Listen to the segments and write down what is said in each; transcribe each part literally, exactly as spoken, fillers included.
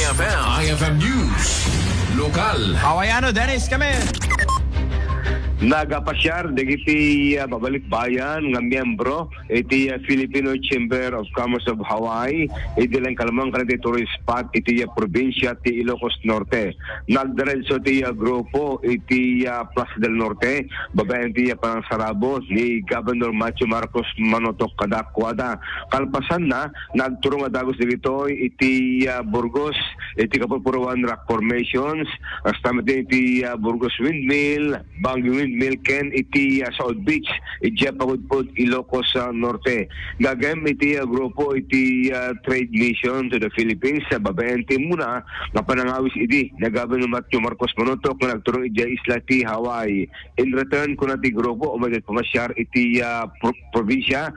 F M, I F M News, lokal. Hawaiano, Dennis, kami. Nagapasiar dagiti, ah, mabalikbayan nga miyembro iti, ah, Filipino Chamber of Commerce of Hawaii, iti lengkalman kadagiti tourist spot iti, ah, probinsia ti Ilocos Norte. Nagdiretso ti, ah, grupo iti, ah, Plaza del Norte, babaen ti, ah, panangsarabo ni Governor Matthew Marcos Manotok kadakuada. Kalpasanna, nagturong a dagus dagitoy iti, ah, Burgos, iti kapurpuruan rock formations, kasta met iti, ah, Burgos Windmill, Baguio Windmill, ken iti, ah, South Beach, iti pagudpod Ilocos, ah, Norte. Gagem iti, ah, grupo iti, ah, trade mission to the Philippines, sa babaen ti muna nga panangawis idi ni Governor Matthew Marcos Manotok nga nagturong iti isla ti Hawaii. In return, kuna ti grupo, umay pamasiar iti, ah, pro-, probinsia,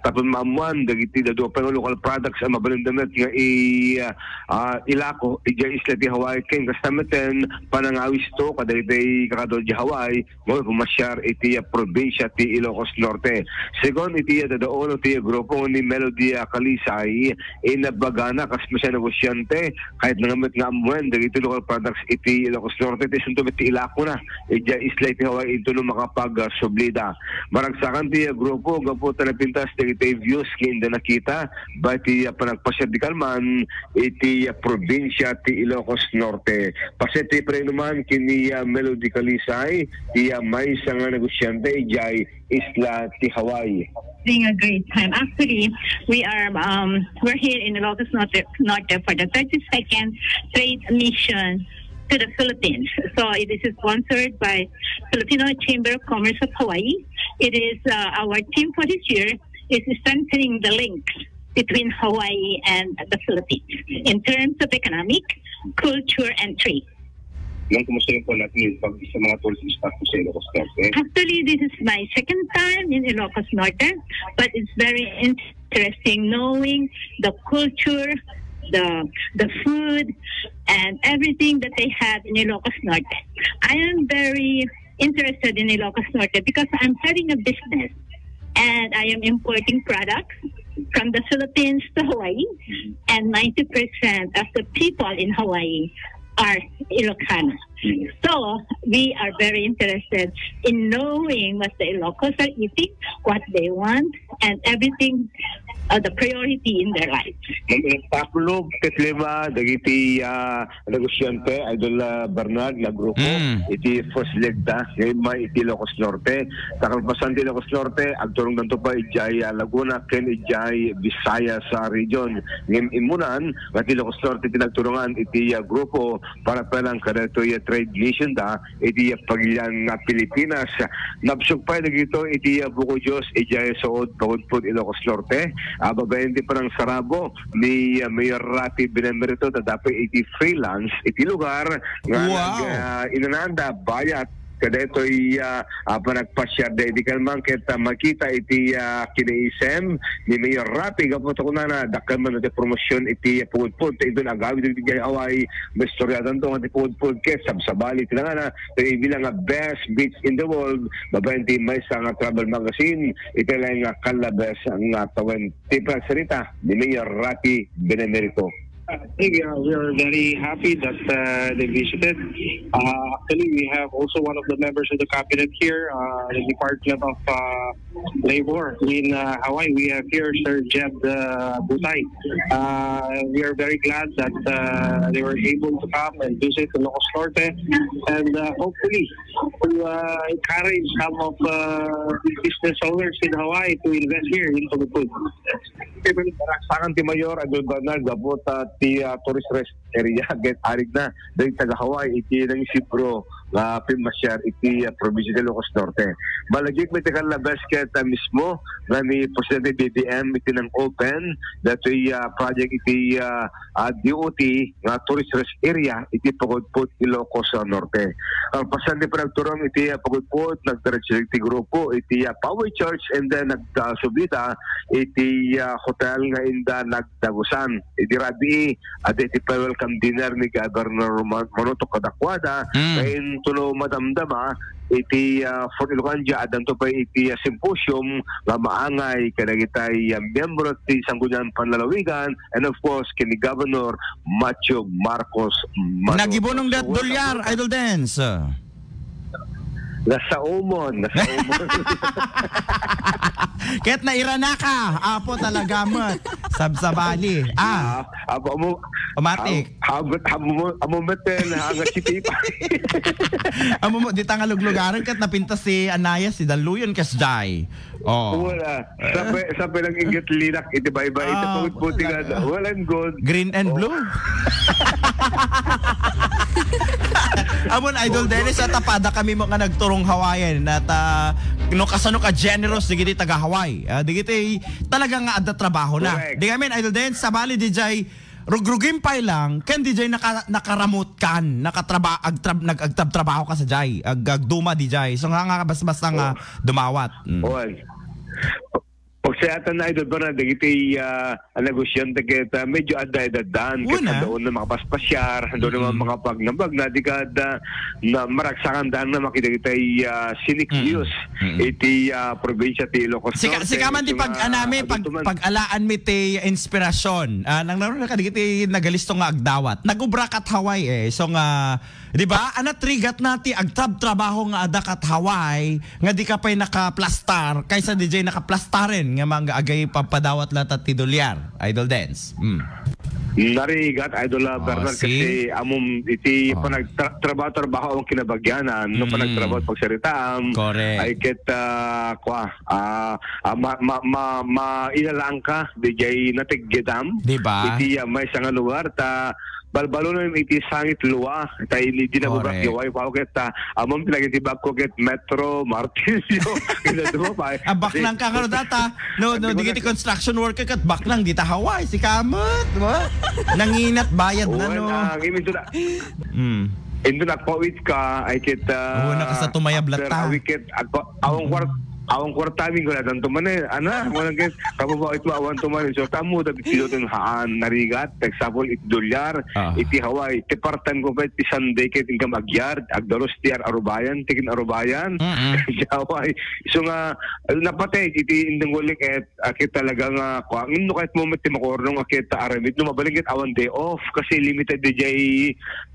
tapno maammuan dagiti dadduma pay nga local products a mabalin da met nga i-, ah, ah, ilako iti isla ti Hawaii, ken kasta met ken panangawis to kadagiti kakaduayo iti Hawaii, nga umay pamasiar iti, ah, probinsia ti Ilocos Norte. Segun iti, ah, dadaolo ti grupo ni Melody, ah, Kalisay, inabagana kas masiar a negosyante, ket nangngeg met nga ammuen dagiti local products iti Ilocos Norte, ti isunto met ti ilakona idiay isla iti Hawaii intono makapag, ah, subli da. Maragsakan ti, ah, grupo gapu ta napintas dagiti views nga inda nakita, babaen ti, ah, panagpasiar di kalman iti, ah, probinsia ti Ilocos Norte. Paset ti panayaman ken ni, ah, Melody Kalisay, ti, ah, maysa nga negosyante idiay isla ti Hawaii. Having a great time. Actually, we are, um, we're here in Ilocos Norte, Norte for the thirty-second trade mission to the Philippines. So it is sponsored by Filipino Chamber of Commerce of Hawaii. It is, uh, our theme for this year is strengthening the links between Hawaii and the Philippines in terms of economic, culture, and trade. Ma'am, kumusta yung po natin yung pag sa mga tourist spot po sa Ilocos Norte? Actually, this is my second time in Ilocos Norte, but it's very interesting knowing the culture, the the food, and everything that they have in Ilocos Norte. I am very interested in Ilocos Norte because I'm having a business and I am importing products from the Philippines to Hawaii, and ninety percent of the people in Hawaii are Ilocano. So, we are very interested in knowing what the Ilocos are eating, what they want, and everything, uh, the priority in their lives. Ma'am, tapno ket lima dagiti, ah, negosyante, Idol, ah, Bernard, nga grupo, Mm. iti first leg da, nga imma iti Ilocos Norte. Sa kalpasan ti Ilocos Norte, agturongdanto pay idiay, ah, Laguna ken idiay Visayas, ah, region. Ngem immunan, nga ti Ilocos Norte ti nagturongan iti, ah, grupo para pay lang kadaytoy, ah, trade mission da iti, ah, pagilian nga Pilipinas. Nabsog pay dagitoy iti, ah, Buko Dios idiay Suod, Pagudpod, Ilocos Norte. Ah, babaen ti panangsarabo ni, ah, Mayor Rafi Benamerito, ta adda pay iti freelance iti lugar nga Wow. nag, ah, inananda bayat kadaytoy, ah, ah, panagpasiar da iti kalman ket, ah, makita iti, ah, kinaisem ni Mayor Rafi gapu ta kunana dakkel man ti promosyon iti, ah, Pagudpod, ta inton agawid iti Hawaii, maistoryatanto nga ti Pagudpod ket sabsabali ti nangana, ta ibilang nga best beach in the world, babaen ti maysa nga travel magazine, iti laeng nga Kalabes nga tawen. Ti panagsarita ni Mayor Rafi Benamerito. I think, uh, we are very happy that, uh, they visited. Uh, actually, we have also one of the members of the cabinet here, uh, the Department of, uh, Labor in, uh, Hawaii. We have here Sir Jeb, uh, Butay. Uh, we are very glad that, uh, they were able to come and visit the Ilocos Norte, and, uh, hopefully to, uh, encourage some of, uh, the business owners in Hawaii to invest here in Pagudpod. Maragsakan ti Mayor Idol Bernard gapu ta ti, ah, tourist rest area ket arigna dagiti taga-Hawaii iti nangisibro nga pimmasiar iti, ah, probinsia ti Ilocos Norte. Malagip met ti Kalabes ket, ah, mismo nga ni Presidente B B M iti nang-open datoy, ah, project iti, ah, ah, D O T nga tourist rest area iti Pagudpod, Ilocos, ah, Norte. Kalpasan ti panagturong iti, ah, Pagudpod, nagdiretso ti grupo iti, ah, Poway Church and then nagdasubita iti, ah, hotel nga inda nagdagusan. Idi rabii, adda iti pay welcome dinner ni Governor Man-, Manotok kadakuada, Mm. nga in-, Tulo madamdama iti, ah, Fort Ilocandia, addanto pay iti, ah, symposium nga maangay kadagitay, ah, miyembro ti Sangguniang Panlalawigan and of course ken ni Governor Matthew Marcos Manalo. Nagibunong dat So, welcome, Dolyar, welcome. Idol Dance. Nasaumon, nasaumon. Ket nairanaka, apo talaga met. Sabsabali. Ah, Ah, apo mo, Omatik. Ham-, ham-, ham-, mo, amo met, eh, na, nga si Pipay. Amo mo, di ta nga luglugaren ket napintas ti Anayas, ti Daluyon, kasjay. Oh. Wala. Sabi, sabi lang inggit linak, iti baybay, iti Ah, pagod-puti nga, talaga. Well and good. Green and Oh. blue. Amon, Idol Oh, Dennis, at apada kami mo nga nagturong Hawaiian, at, ah, no kasano ka generous, digiti taga Hawaii. Ah, digiti talaga nga adda trabaho na. Correct. Di kami, Idol Dennis, sabali, di jay, rugrugim pay lang, ken di jay naka-, nakaramot kan, nakatraba-, agtrab-, nag-agtrab-trabaho ka sa jay, ag-, agduma di jay. So, nga, nga, bas-, basta nga Oh. dumawat. Mm. Oy. Pagsayaatan na, Idol Bernard, dagiti, ah, a negosyante ket, ah, medyo adda-addan, ket Una. Adda na makapaspasyar, adda na Mm. makapagnabag na, di ka adda na maragsakan daan na makita itay, ah, scenic Mm. views Mm. iti, ah, probinsya ti Ilocos Sika-, Norte. Sika man di So, pag, nga, anami, pag, adutuman. Pag-alaan mi ti inspirasyon. Ah, nang naroon na kadagiti nagalisto nga agdawat. Nagubra kat Hawaii eh. So nga, di ba? Anat rigat na ti agtrab-trabaho nga ada kat Hawaii nga di ka pay nakaplastar kaysa di jay nakaplastaren nga mga agay papadawat latta ti dolyar. Idol Dance. Mm. Narigat, Idol, ah, Oh, Bernard, see? Kasi amom iti Oh. panagtra-, trabaho-trabaho ang kinabagyanan, no, Mm. panagtrabaho at pagsaritaam, Correct. Ay ket, ah, kwa, ah, ah, ma-, ma-, ma-, mailalaang ka, di jay nateggedam. Di ba? Iti, ah, maysa nga lugar, ta balbalonem iti sangit lua, ta ini di nagubrak Correct. Di Hawaii pa ako ket, ah, amom pinagitibag ko ket Metro, Martillo, kinaduma pa. Ah, baknang ka nga data. No, no, Di ba digiti na- construction worker ket baknang dita Hawaii, sika met, di ba? Nanginat bayad na, Uwan, no? Ah, ngem ito na. Mm. Ito na, agpawit ka, ay ket, ah, Oo, nakasatumayab after latta. A week ket, agpa-, awang kwart-, awang kwarta, minggo na tanto man eh. Ana, wala ket, kapabawit mo, awan to man. So, tamo, dapit sido ton haan, narigat, example, iti dolyar, Ah. iti Hawaii, ti part-time ko pa, iti Sunday, ket, ingkam agyard, agdalos, ti ar-, arubayan, tikin arubayan, Mm-mm. Iti Hawaii. So nga, napatay, iti indang uling, et, Ket talaga nga, kua, ngem no kayat mo met ti makurno nga ket aramid, no mabalin ket awan day off, kasi limited di jay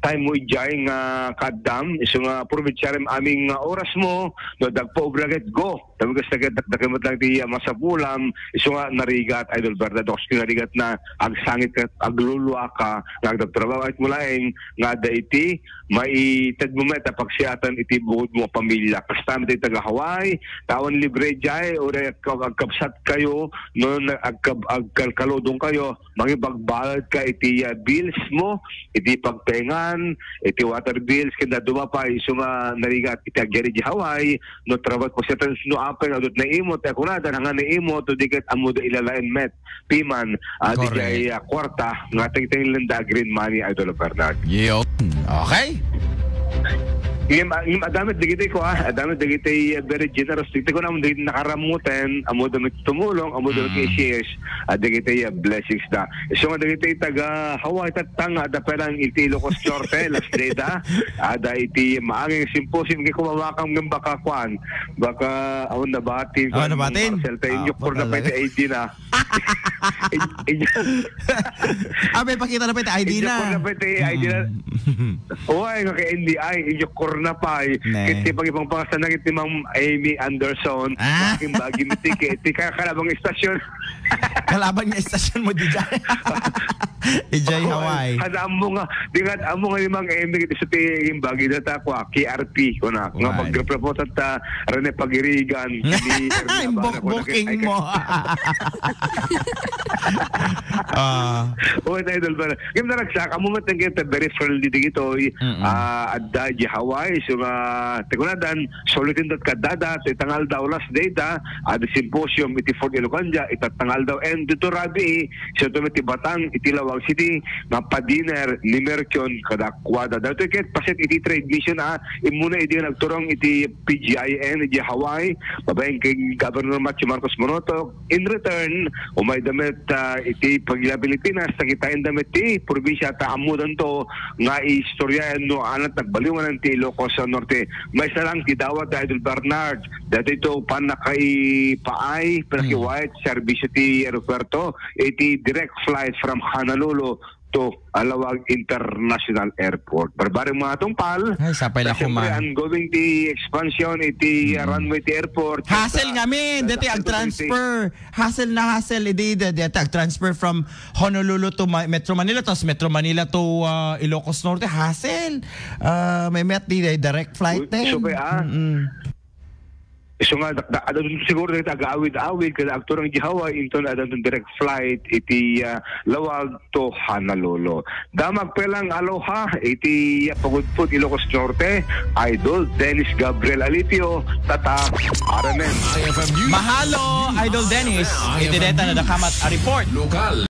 time mo ijay nga kaddam, isu nga probetsaram amin nga oras mo, no, dagpaubra ket go. Tabi kasta ket dakdake met lang ti, ah, masapulam, isu nga narigat, Idol Bernardo, kas kinarigat na agsangit ket aglulua ka, nga agdagtrabaho, ket mo laeng, nga adda iti, maited mo met a pagsiatan iti bukod mo a pamilya. Kasta met iti taga Hawaii, ta awan libre jay, uray agka-, agkabsat kayo, no, na-, agkab-, agkalkaludong kayo, mangibagbalad ka iti, ah, bills mo, iti pagtengan, iti water bills, ken dadduma pay, isu nga narigat iti agyari di Hawaii, no, trabaho pagsiatan no apay nga adut na imot, eh, kunadan, nga na imot, o di ket ammo da ilalaen met. Piman, ah, Correct. Dijay, ah, kwarta nga tengtenglen da green money, Idol Bernard. Yun. Okay. Ngem, ah, ngem, adamit digiti ko, ah, adamit digiti, ah, very generous. Digiti ko naman digiti nakaramuten, amo damit tumulong, amo damit Mm. i-shares, ah, digiti, ah, blessings da. So nga digiti taga Hawaii tattang, ada pa lang iti Ilocos Norte, last day da. Ada iti maanging symposium, kay kumamakam ng baka kwan, baka, awan nabatin, Oh, kwan, nabatin? Marcel, tayo, Ah, yung pala. Pala iti I D na. In-, in-, Abi, pakita na pa iti I D na. Inyo ko na pa iti I D na. Mm. Uy, nga kay N D I, inyo ko na pa, eh. Ne. Kiti pag-ipang pangasan na kiti Ma'am Amy Anderson. Ah. Aking bagi mo, ti, ti, ka-, kalabang istasyon. Kalaban nga istasyon mo, di dyan. Ijay Hawaii. Kada amo nga, di nga, amo nga ni Mang Amy, kiti sa ti, yung bagi na ta, kwa, K R P, kuna. Nga Why? Pag-report at, ah, Rene Pagirigan, ni Erna Imbok Abana, kuna, booking kay mo. Ah. Uy, Idol, ba? Yung naragsak, amo man tangke, very friendly di gitoy. Mm-mm. Ah, adda di Hawaii, so nga, tikunadan, sulitin dat kadada, so itang aldaw, last day da, ah, the symposium, iti Fort Ilocandia, itatang aldaw. And dito rabii, siya met ti batang iti Laoag City, nga pa-dinner ni Merkion kadakuada. Daytoy ket paset iti trade mission a immuna idi nagturong iti P G I N iti Hawaii, babaen ken Governor Matthew Marcos Monoto. In return, umayda met, ah, iti pagila Pilipinas, ta kitaenda met ti probinsia ta ammodanto nga istoryaen no ania ti nagbaliwan ti Ilocos Norte. Maysa lang ti dawat da Idol Bernard, daytoy to pannakaipaay, pannakaiwayat serbisyo ti aeropuerto, iti direct flight from Honolulu to Laoag International Airport. Barbareng mga tungpal, Ay, sapay ta la siyempre, kuman. Ongoing ti expansion iti, uh, Mm. runway ti airport. Hassle Sa ngamin, dati dadakan ag-transfer. Hassle na hassle, idi, da-, dati ag-transfer from Honolulu to Ma-, Metro Manila, tapos Metro Manila to, uh, Ilocos Norte, hassle. Uh, may met di, di direct flight Uy, din. Iso kaya, ah? Mm-mm. Isu nga, da-, da-, adda siguro dagiti agaawid-awid, kada agturong iti Hawaii, inton adda direct flight iti, ah, Laoag to Honolulu. Damag pelang aloha iti, ah, pagudpud Ilocos Norte, Idol Dennis Gabriel Alipio, Tata, R M N. Mahalo, Idol Dennis. Iti deta na dakamat a report. Lokal.